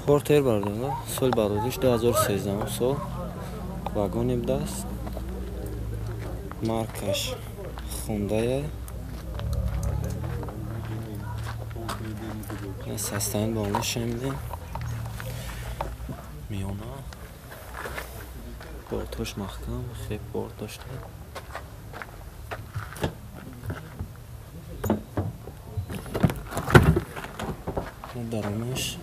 Портер бародаро, соли бародариш 2013 сол. Вагони будаст. Маркаш Хундая. Састайн ба онаш мебинем. Миёна. Бортош маҳкам, хеле борт дошта. Даронаш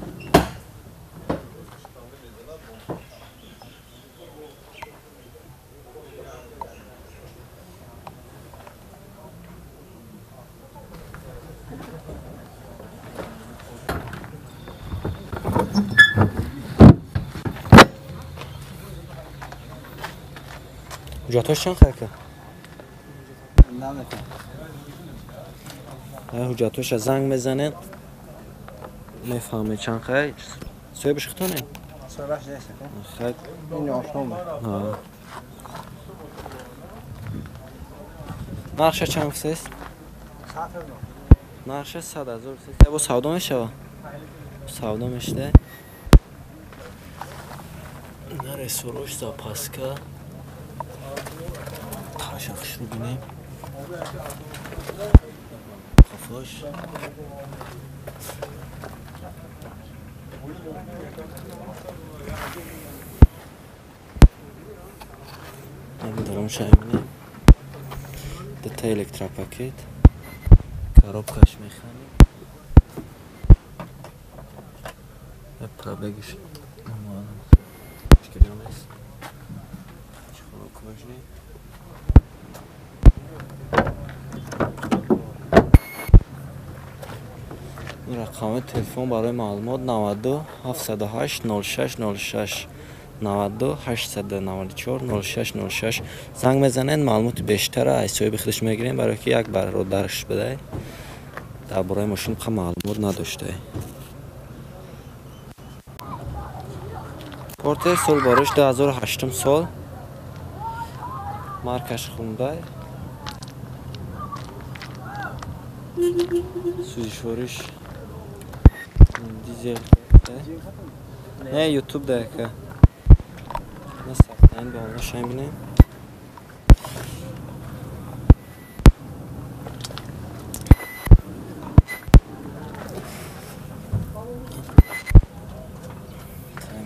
ҳуҷҷатҳош чанд қака? Ҳуҷҷатҳоша занг мезанед, мефаҳмед чанд қай. Соҳибаш худтонед? Соҳибаш нест. Хай. Ин ошно. Нархша чанд гуфтест? Нархша 100,000 гуфтест. Бо савдо мешава? Савдо мешуда. Ресурош запаска. Таша хушрӯ бинем. Қафош. Даромша мебинем. Дута электропакет. Коробкаш механик. Пробегиш намуалам. Мушкилио нест. Чехоло кожный. Рақами телефон барои маълумот 92 708 06 06 92 894 06 06 занг мезанед, маълумоти бештара аз соҳиби худаш мегирем, барое ки як бародараш бидай дар бораи мошин қа маълумот надоштай. Портер сол барош 2008 сол, маркаш Хундай, сӯзишвориш дизел. Не, ютуб да яка. Насахтаин ба онаш мебинем.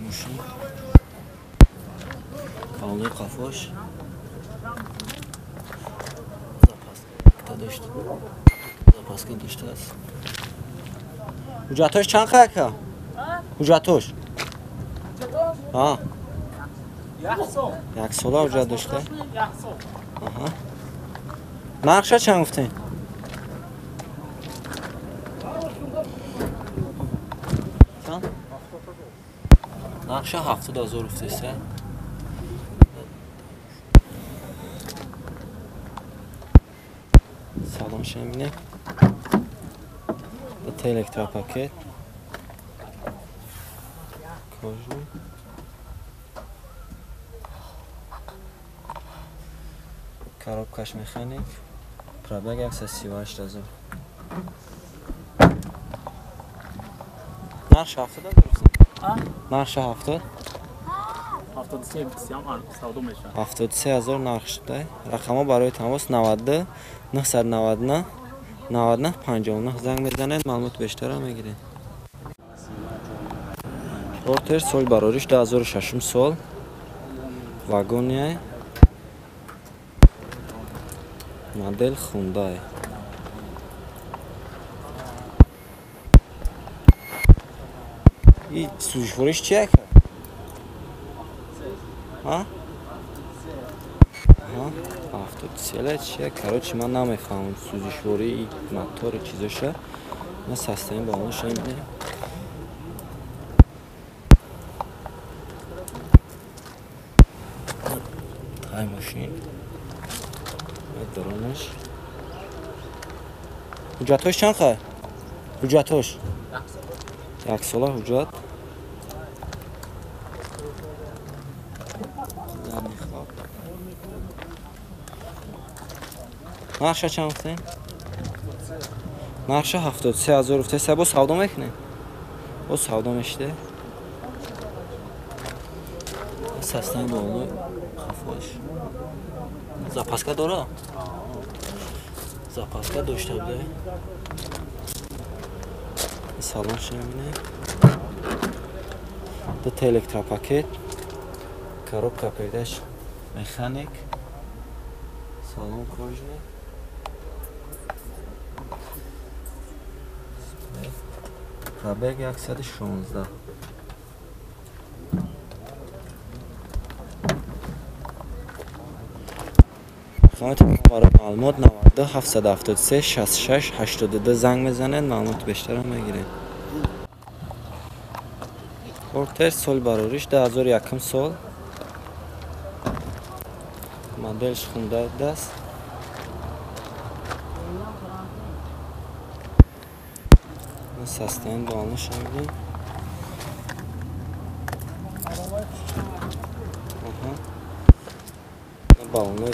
Мошин балои қафош запаска доштааст. Ҳуҷҷатҳош чанд қака? Ҳуҷҷатҳош? Як сола ҳуҷҷат дошта? Нархша чанд гуфтем? Нархша 70,000 гуфтест. Салонша мебинем. Дута электропакет. Кожный. Коробкаш механик. Пробег 138,000. Нарх 70 гуфтем? Нархша 70? 73,000 нарх шуда. Рақамҳо барои тамос 92 999 99 59 занг мезанед, маълумоти бештара мегиред. Портер соли барориш 2006 сол, вагония, модел Хундай. И сӯзишвориш чи яка? 73 чия? Короче, ман намефаҳмам сӯзишвории мотори чизоша. Ман састаин ба онаш мебинем. Тай мошин. Даронаш. Ҳуҷҷатҳош чанд қай? Ҳуҷҷатҳош? Як сола ҳуҷҷат. Нархша чанд гуфтем? Нархша 73,000 гуфтем. Бо савдо мекунем? Бо савдо мешиде. Састани болои хафош. Запаска дора? Запаска дошта буда. Салон шамине. Дута электропакет. Коробка передач механик. Салон кожаный. Пробег 116. Барои маълумот 92 773 66 82 занг мезанед, маълумоти бештарро мегиред. Портер соли барориш 2001 сол. Моделш Хундай даст. Состояние балонаш мебинем. Балони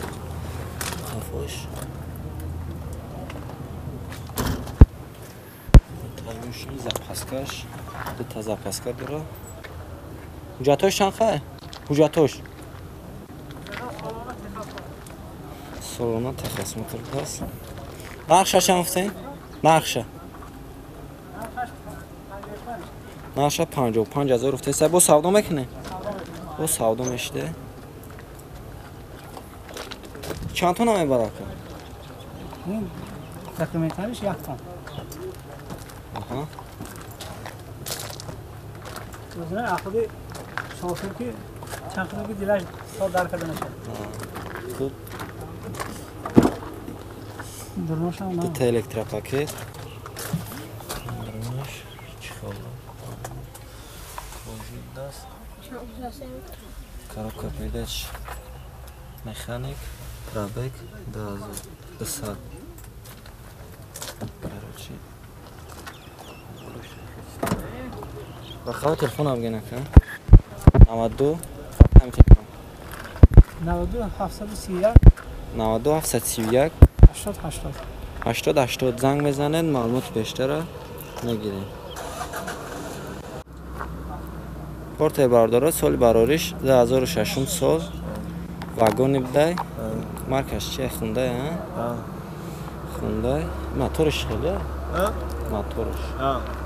хафош. Таймушни запаскаш. Дута запаска дора. Ҳуҷҷатош чанд хай? Ҳуҷҷатош. Солона техосмотр даст. Нархша чанд гуфтем? Нархша. Нархша 55 ҳазор гуфтеса. Бо савдо мекунем? Бо савдо мешиде. Чанд тонна мебарад? Документариш 1 тон. Аҳа. Өзүнө акылы шофер ки чанкы дилаш сол дар карда мешавад. Хуб. Дурношам на. Дута электропакет. Дурнош чӣ хел? Кожи даст. Коробка передач механик. Пробег 2200. Короче. Рақами телефонам бигӯ ака. 92 рақами телефон. 92 731 92 731 80 80 80 80 занг мезанед, маълумоти бештарро мегиред. Портер бардора соли барориш 2006 сол. Вагони будай. Маркаш чи? Хундай, а? Хундай. Моторш хеле? Моторш.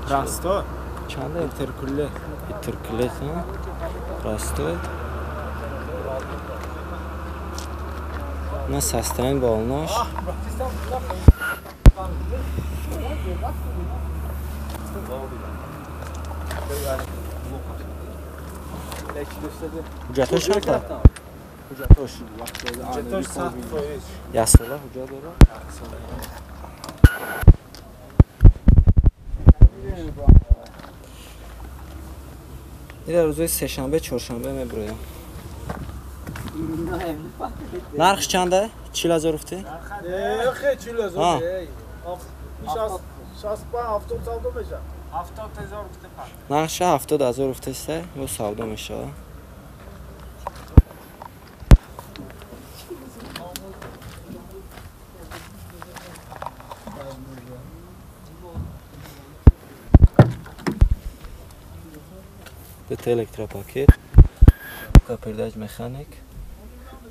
Простой. Чанда? Интеркулер. Интеркулер, а? Простой. На состояние балонош. Ҳуҷҷатош чанд? Ҳуҷҷатош. Ҳуҷҷатош 100%. Як сола ҳуҷҷат дора? Ира рӯзои сешанбе, чоршанбе мебуроям. Нархш чанда? 40 ҳазор гуфтӣ? Не, 40 ҳазор. 65 70 савдо мешавад. 70 ҳазор гуфта пан. Нархша 70 ҳазор гуфтаста, бо савдо мешавад. Дута электропакет, передач механик,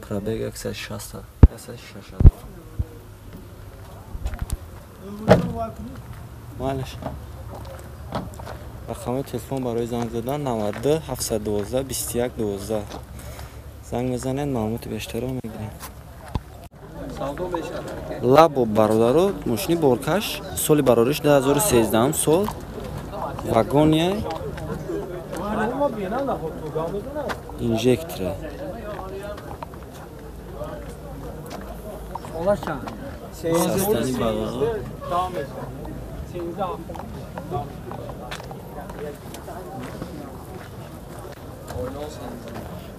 пробег 160 160. Малеш. Рақами телефон барои занг задан 92 712 21 12. Занг мезанед, маълумоти бештарро мегиред. Лабо бародаро, мошини боркаш соли барориш 2013 сол. Вагония инжектора. Састани баларо.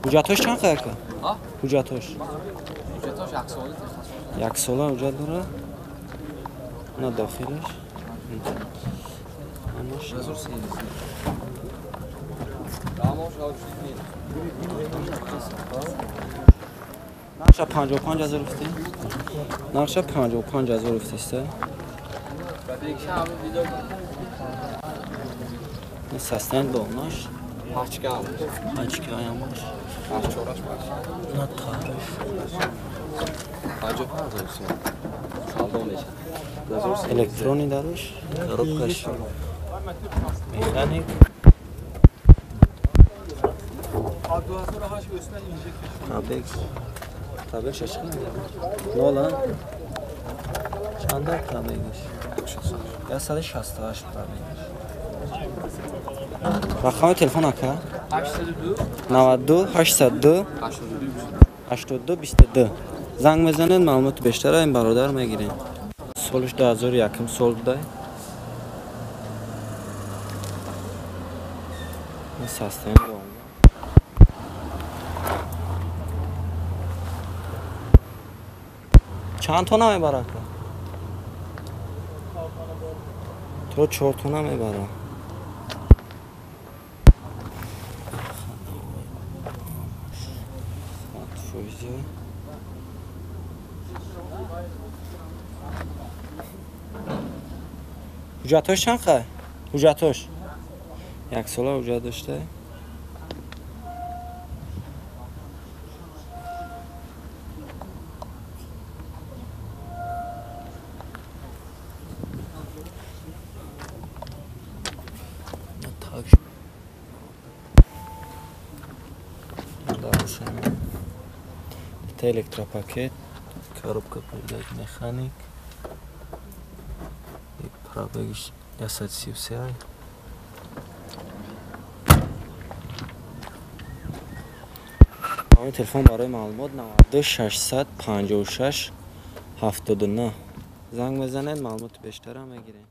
Ҳуҷҷатош чанд қадар ака? Ҳуҷҷатош. Ҳуҷҷатош як сола техосмотр. Як сола ҳуҷҷат дора? На дохилаш. Ҳамаш. Нархша 55 ҳазор гуфтӣ? Нархша 55 ҳазор гуфтиста? Састани балонаш. Пачка ямаш. На тариф. 55 000 сом. Савдо мешавад. Электронӣ даруш, коробкаш механик. Пробег. Пробег чӣ Нола? Чанда пробегаш? 168 пробегаш. Рақами телефон ака? 92 802 82 22. Занг мезанед, маълумоти бештара ин бародар мегирем. Солиш 2001 сол будай. Ин состояние чанд тона мебарад? То 4 тона мебарад. Ҳуҷҷатҳош чанд қай? Ҳуҷҷатҳош як сола ҳуҷҷат дошта. Это электропакет, коробка передач механик. И пробег 133. Телефон барои маълумот 92 656 79. Занг мезанед, маълумоти бештара мегирем.